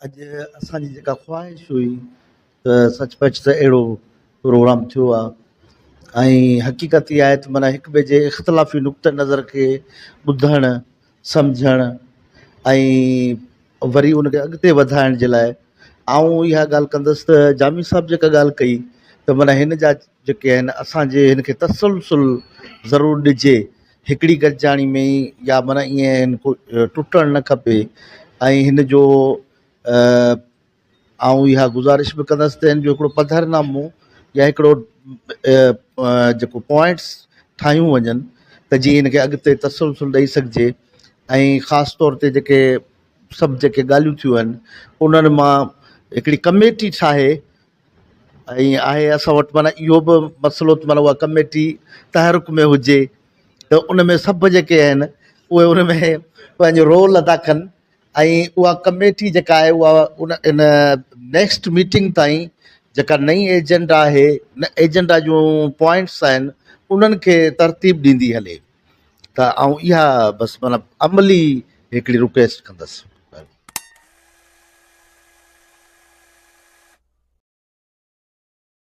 اڄ اسان جي جيڪا خواهش هئي ته سچ پچ ته اهڙو پروگرام ٿيو آهي ۽ حقيقت اها آهي ته معنيٰ هڪ ٻئي جي اختلافي نقطه نظر کي ٻڌڻ سمجهڻ ۽ وري ان کي اڳتي وڌائڻ جي لاء آئون اها ڳالهه ڪندس ته جامي صاحب جيڪا ڳالهه ڪئي ته معنيٰ هن جا جيڪي آهن اسان جي هن کي تسلسل ضرور ڏجي هڪڙي گڏجاڻي ۾ ئي يا معنيٰ ائين ٽٽڻ نه کپي ۽ هن جو آئون اها گذارش به ڪندس ته هن جو هڪڙو پڌرنامو يا هڪڙو جيڪو پوائنٽس ٺاهيون وڃن ته جيئن هن کي اڳتي تسلسل ڏئي سگهجي ۽ خاص طور تي جيڪي سڀ جيڪي ڳالهيون ٿيون آهن انهن مان هڪڙي ڪميٽي ٺاهي ۽ آهي اسان وٽ معنيٰ اهو به مسئلو ته معنيٰ اها ڪميٽي تحرڪ ۾ هجي ته ان ۾ سڀ جيڪي آهن اهي ان ۾ پنهنجو رول ادا ڪن ۽ اها ڪميٽي جيڪا آهي اها ان ان نيڪسٽ ميٽنگ تائين جيڪا نئين ايجنڊا آهي نه ايجنڊا جون پوائنٽس آهن انهن کي ترتيب ڏيندي هلي ته آئون اها بس معنيٰ عملي هڪڙي رڪويسٽ ڪندس.